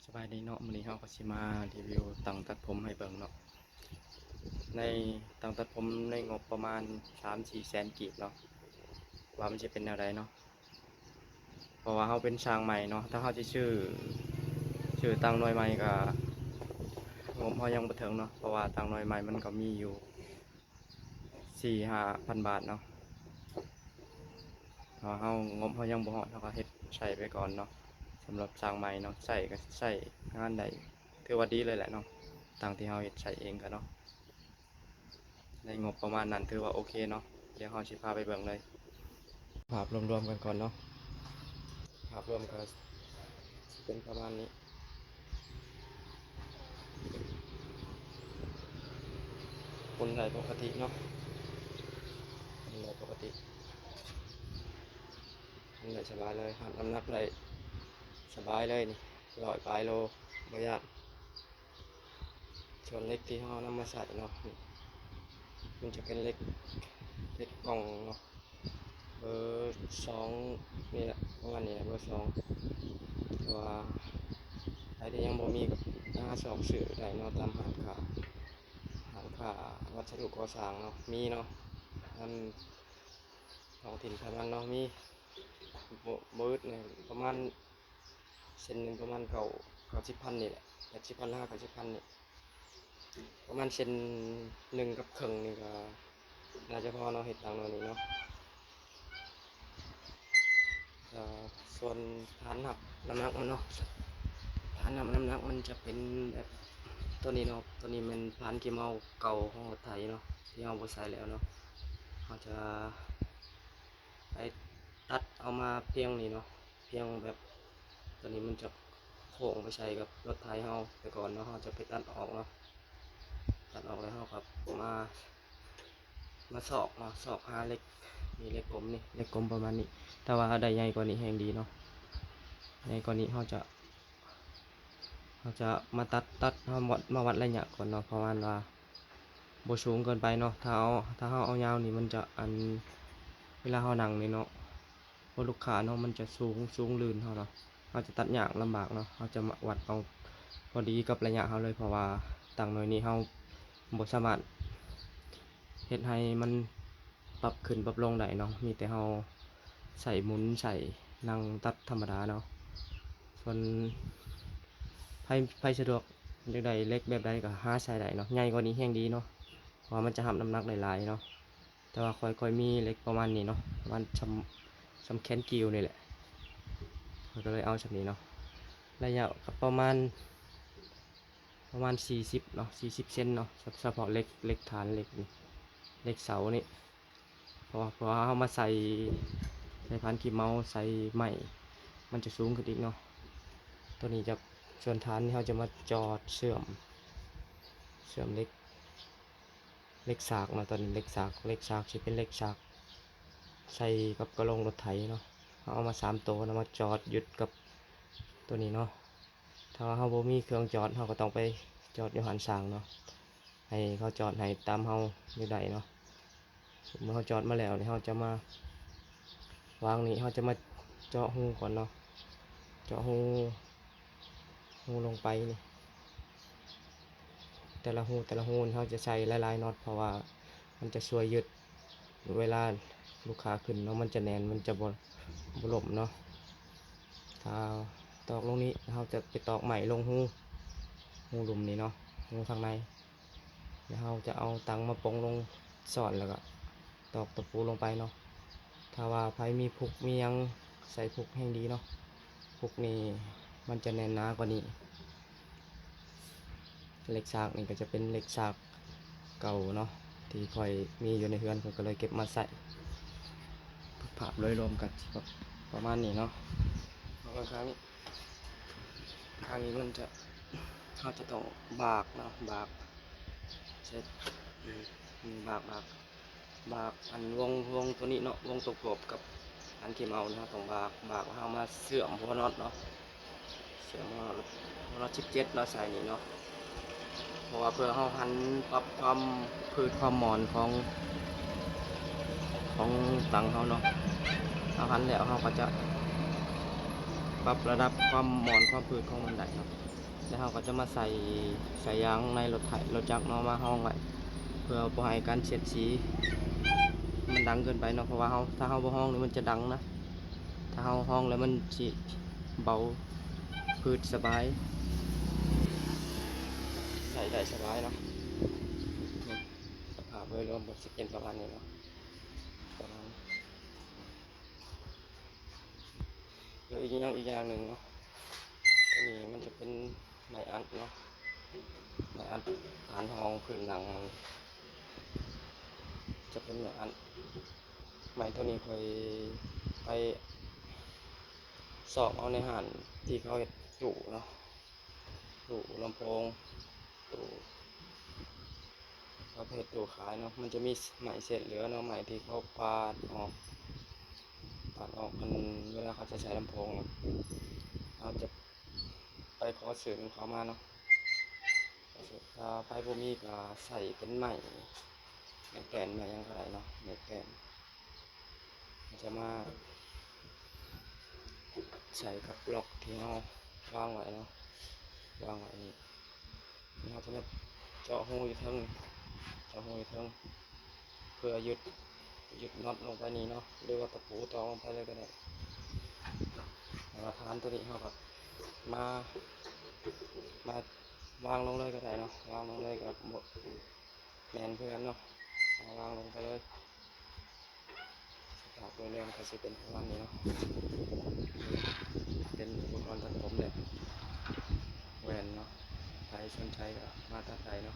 ສະບາຍດີເນາະ, ມື້ນີ້ເຮົາກໍຊິມາຣີວິວຕັ່ງຕັດຜົມໃຫ້ເບິ່ງເນາະ. ໃນຕັ່ງຕັດຜົມໃນງົບປະມານສາມສີ່ແສນກີບເນາະ, ວ່າມັນຊິເປັນແນວໃດເນາະ. ເພາະວ່າເຮົາເປັນຊ່າງໃໝ່ເນາະ, ຖ້າເຮົາຊິຊື້ ຊື້ຕັ່ງໜ່ວຍໃໝ່ກໍງົບເຮົາຍັງບໍ່ເຖິງເນາະ, ເພາະວ່າຕັ່ງໜ່ວຍໃໝ່ມັນກໍມີຢູ່ ສີ່ຫ້າພັນບາດເນາະ. ເຮົາ ເຮົາ ງົບເຮົາຍັງບໍ່ຮອດ ເຮົາກໍເຮັດໃຊ້ໄປກ່ອນເນາະ. ສຳລັບຊ່າງໃໝ່ເນາະ ໃຊ້ກໍໃຊ້ງານໄດ້ ຖືວ່າດີເລີຍແຫຼະເນາະ, ຕັ້ງທີ່ເຮົາເຮັດໃຊ້ເອງກໍເນາະ. ໃນງົບປະມານນັ້ນຖືວ່າໂອເຄເນາະ. ດຽວເຮົາຊິພາໄປເບິ່ງເລີຍ ພາບລວມໆກັນກ່ອນເນາະ. ພາບລວມກໍຊິເປັນປະມານນີ້. ໝູນໄດ້ປົກກະຕິເນາະ, ໝູນໄດ້ປົກກະຕິ, ໝູນໄດ້ສະບາຍເລີຍ, ຮັບນ້ຳໜັກໄດ້ສະບາຍເລີຍນີ້, ຮ້ອຍປາຍໂລ ບໍ່ຢ້ານ. ສ່ວນເຫຼັກທີ່ເຮົານຳມາໃສ່ເນາະ ມັນຈະເປັນເຫຼັກ ເຫຼັກກ່ອງເນາະ, ເບີສອງນີ້ແຫຼະ ປະມານນີ້ແຫຼະ ເບີສອງ. ແຕ່ວ່າໃຜທີ່ຍັງບໍ່ມີກໍຫາຊອກຊື້ໄດ້ເນາະ ຕາມຮ້ານຄ້າ ຮ້ານຄ້າວັດສະດຸກໍ່ສ້າງເນາະ ມີເນາະ, ນຳທ້ອງຖິ່ນເທົ່ານັ້ນເນາະ ມີ. ບໍ່ ບໍ່ອຶດນະ ປະມານ ເສັ້ນໜຶ່ງປະມານເກົ້າ ເກົ້າສິບພັນນີ້ແຫຼະ, ແປດສິບພັນ ຫຼື ເກົ້າສິບພັນນີ້, ປະມານເສັ້ນໜຶ່ງກັບເຄິ່ງນີ້ກໍໜ້າຈະພໍເນາະ, ເຮັດຕາມແນວນີ້ເນາະ. ເອີ ສ່ວນຖານຮັບນ້ຳໜັກມັນເນາະ, ຖານຮັບນ້ຳໜັກມັນຈະເປັນແບບຕົວນີ້ເນາະ, ຕົວນີ້ແມ່ນພານຂີ້ເມົາເກົ່າຂອງລົດໄຖເນາະ ທີ່ເຮົາບໍ່ໃຊ້ແລ້ວເນາະ. ເຮົາຈະໄປຕັດເອົາມາພຽງນີ້ເນາະ, ພຽງແບບ ຕົວນີ້ມັນຈະໂຄ້ງໄປໃສ່ກັບລົດໄຖເຮົາແຕ່ກ່ອນເນາະ, ເຮົາຈະໄປຕັດອອກເນາະ, ຕັດອອກແລ້ວເຮົາກໍມາ ມາຊອກເນາະ, ຊອກຫາເຫຼັກ ນີ້ເຫຼັກກົມນີ້ ເຫຼັກກົມປະມານນີ້. ຖ້າວ່າໄດ້ໃຫຍ່ກວ່ານີ້ແຮ່ງດີເນາະ, ໃຫຍ່ກວ່ານີ້ເຮົາຈະ ເຮົາຈະມາຕັດ ຕັດ ເຮົາມາວັດໄລຍະກ່ອນເນາະ, ປະມານວ່າບໍ່ສູງເກີນໄປເນາະ. ຖ້າເຮົາ ຖ້າເຮົາເອົາຍາວນີ້ມັນຈະ ອັນ ເວລາເຮົານັ່ງນີ້ເນາະ ພວກລູກຄ້າເນາະ ມັນຈະສູງ ສູງລື່ນເຮົາເນາະ, ເຮົາຈະຕັດຍາກລຳບາກເນາະ. ເຮົາຈະມາວັດເອົາພໍດີກັບໄລຍະເຮົາເລີຍ, ເພາະວ່າຕັ່ງໜ່ວຍນີ້ເຮົາບໍ່ສາມາດເຮັດໃຫ້ມັນປັບຂຶ້ນປັບລົງໄດ້ເນາະ, ມີແຕ່ເຮົາໃຊ້ໝູນ ໃຊ້ນັ່ງຕັດທຳມະດາເນາະ. ສ່ວນໃຜ ໃຜສະດວກຢາກໄດ້ເຫຼັກແບບໃດກໍຫາໃສ່ໄດ້ເນາະ, ໃຫຍ່ກວ່ານີ້ແຮ່ງດີເນາະ, ເພາະວ່າມັນຈະຮັບນ້ຳໜັກໄດ້ຫຼາຍເນາະ. ແຕ່ວ່າຂ້ອຍ ຂ້ອຍມີເຫຼັກປະມານນີ້ເນາະ, ປະມານຊ່ຳ ຊ່ຳແຂນກີ້ວນີ້ແຫຼະ, ຂ້ອຍກໍເລີຍເອົາຊ່ຳນີ້ເນາະ. ໄລຍະກໍປະມານ ປະມານສີ່ສິບເນາະ, ສີ່ສິບເຊັນເນາະ, ສະ ສະເພາະເຫຼັກ ເຫຼັກຖານເຫຼັກນີ້ ເຫຼັກເສົານີ້, ເພາະວ່າ ເພາະວ່າເຮົາມາໃສ່ ໃສ່ພານຂີ້ເມົາ ໃສ່ໄມ້ ມັນຈະສູງຂຶ້ນອີກເນາະ. ຕົວນີ້ຈະ ສ່ວນຖານນີ້ເຮົາຈະມາຈອດເຊື່ອມ ເຊື່ອມເຫຼັກ ເຫຼັກສາກເນາະ, ຕົວນີ້ເຫຼັກສາກ ເຫຼັກສາກຊິເປັນເຫຼັກສາກໃສ່ກັບກະໂຫຼງລົດໄຖເນາະ. ເຮົາເອົາມາສາມໂຕນຳມາຈອດຍຶດກັບຕົວນີ້ເນາະ. ຖ້າວ່າເຮົາບໍ່ມີເຄື່ອງຈອດ ເຮົາກໍຕ້ອງໄປຈອດຢູ່ຮ້ານຊ່າງເນາະ, ໃຫ້ເຂົາຈອດໃຫ້ຕາມເຮົາຢາກໄດ້ເນາະ. ເມື່ອເຮົາຈອດມາແລ້ວນີ້ ເຮົາຈະມາວາງນີ້ ເຮົາຈະມາເຈາະຮູກ່ອນເນາະ, ເຈາະຮູ ຮູລົງໄປນີ້ ແຕ່ລະຮູ ແຕ່ລະຮູນີ້ເຮົາຈະໃສ່ຫຼາຍໆນັອດ ເພາະວ່າມັນຈະຊ່ວຍຍຶດເວລາລູກຄ້າຂຶ້ນເນາະ, ມັນຈະແໜ້ນ ມັນຈະບໍ່ ບໍ່ລົ້ມເນາະ. ຖ້າຕອກລົງນີ້ ເຮົາຈະໄປຕອກໄມ້ລົງຮູ ຮູລຸ່ມນີ້ເນາະ, ຮູທາງໃນ. ແລ້ວເຮົາຈະເອົາຕັ່ງມາປົງລົງຊ້ອນ ແລ້ວກໍຕອກຕະປູລົງໄປເນາະ. ຖ້າວ່າໃຜມີພຸກມີຫຍັງ ໃສ່ພຸກແຮ່ງດີເນາະ, ພຸກນີ້ມັນຈະແໜ້ນໜາກວ່ານີ້. ເຫຼັກສາກນີ້ກໍຈະເປັນເຫຼັກສາກເກົ່າເນາະ ທີ່ຂ້ອຍມີຢູ່ໃນເຮືອນ, ຂ້ອຍກໍເລີຍເກັບມາໃສ່. ພາບໂດຍລວມກໍຊິປະ ປະມານນີ້ເນາະ. ເອົາເບິ່ງຂ້າງນີ້ ຂ້າງນີ້ມັນຈະ ເຮົາຈະຕ້ອງບາກເນາະ, ບາກ ເຊັດ ອືມ ບາກ ບາກ ບາກອັນວົງ ວົງຕົວນີ້ເນາະ, ວົງຕົວກອບກັບອັນທີ່ເຮົາ ເຮົາຕ້ອງບາກ ບາກ ເຮົາມາເຊື່ອມຫົວນັອດເນາະ, ເຊື່ອມຫົວນັອດ ຫົວນັອດສິບເຈັດເນາະ ໃສ່ນີ້ເນາະ. ເພາະວ່າເພື່ອເຮົາຫັນປັບຄວາມຜືດຄວາມໝອນຂອງ ຂອງຕັ່ງເຮົາເນາະ, ເຮົາຫັນແລ້ວເຮົາກໍຈະ ປັບລະດັບຄວາມໝອນຄວາມຜືດຂອງມັນໄດ້ເນາະ. ແລ້ວເຮົາກໍຈະມາໃສ່ສາຍຢາງໃນລົດໄຖ ລົດຈັກເນາະ ມາຮອງໄວ້ ເພື່ອບໍ່ໃຫ້ການສຽດສີມັນດັງເກີນໄປເນາະ. ເພາະວ່າເຮົາ ຖ້າເຮົາບໍ່ຮອງນີ້ມັນຈະດັງນະ. ຖ້າເຮົາຮອງແລ້ວມັນຊິເບົາ ຜືດສະບາຍ ໃຊ້ໄດ້ສະບາຍເນາະ. ສະພາບໂດຍລວມກໍຊິເປັນປະມານນີ້ເນາະ ປະມານ ແລ້ວອີກຢ່າງ ອີກຢ່າງໜຶ່ງເນາະ ຕົວນີ້ມັນຈະເປັນໄມ້ອັດເນາະ ໄມ້ອັດຖານຮອງພື້ນຫຼັງ ຈະເປັນໄມ້ອັດ. ໄມ້ຕົວນີ້ຂ້ອຍໄປຊອກເອົາໃນຮ້ານທີ່ເຂົາເຮັດຕູ້ເນາະ ຕູ້ລຳໂພງ ຕູ້ ເຂົາເຮັດຕູ້ຂາຍເນາະ. ມັນຈະມີໄມ້ເສດເຫຼືອເນາະ ໄມ້ທີ່ເຂົາປາດອອກ ປາດອອກ ອັນເວລາເຂົາຈະໃສ່ລຳໂພງ ເຮົາຈະໄປຂໍຊື້ນຳເຂົາມາເນາະ. ຖ້າໃຜບໍ່ມີກໍໃຊ້ເປັນໄມ້ ໄມ້ແປ້ນ ໄມ້ຫຍັງກໍໄດ້ເນາະ ໄມ້ແປ້ນ ຈະມາໃສ່ກັບລັອກທີ່ເຮົາວາງໄວ້ເນາະ ວາງໄວ້ນີ້ ເຮົາຈະມາເຈາະຮູຢູ່ເທິງ ເຈາະຮູຢູ່ເທິງ ເພື່ອຍຶດ ຍຶດນັອດລົງໄປນີ້ເນາະ ຫຼືວ່າຕະປູຕອກລົງໄປເລີຍກໍໄດ້. ແລ້ວຖານຕົວນີ້ເຮົາກໍມາ ມາວາງລົງເລີຍກໍໄດ້ເນາະ ວາງລົງເລີຍກໍບໍ່ ແໜ້ນຄືກັນເນາະ ເອົາວາງລົງໄປເລີຍ. ສະພາບໂດຍລວມກໍຊິເປັນປະມານນີ້ເນາະ ເປັນອຸປະກອນຕັດຜົມ ແລະ ແວ່ນເນາະ. ໃຜສົນໃຈກໍມາຕັດໄດ້ເນາະ.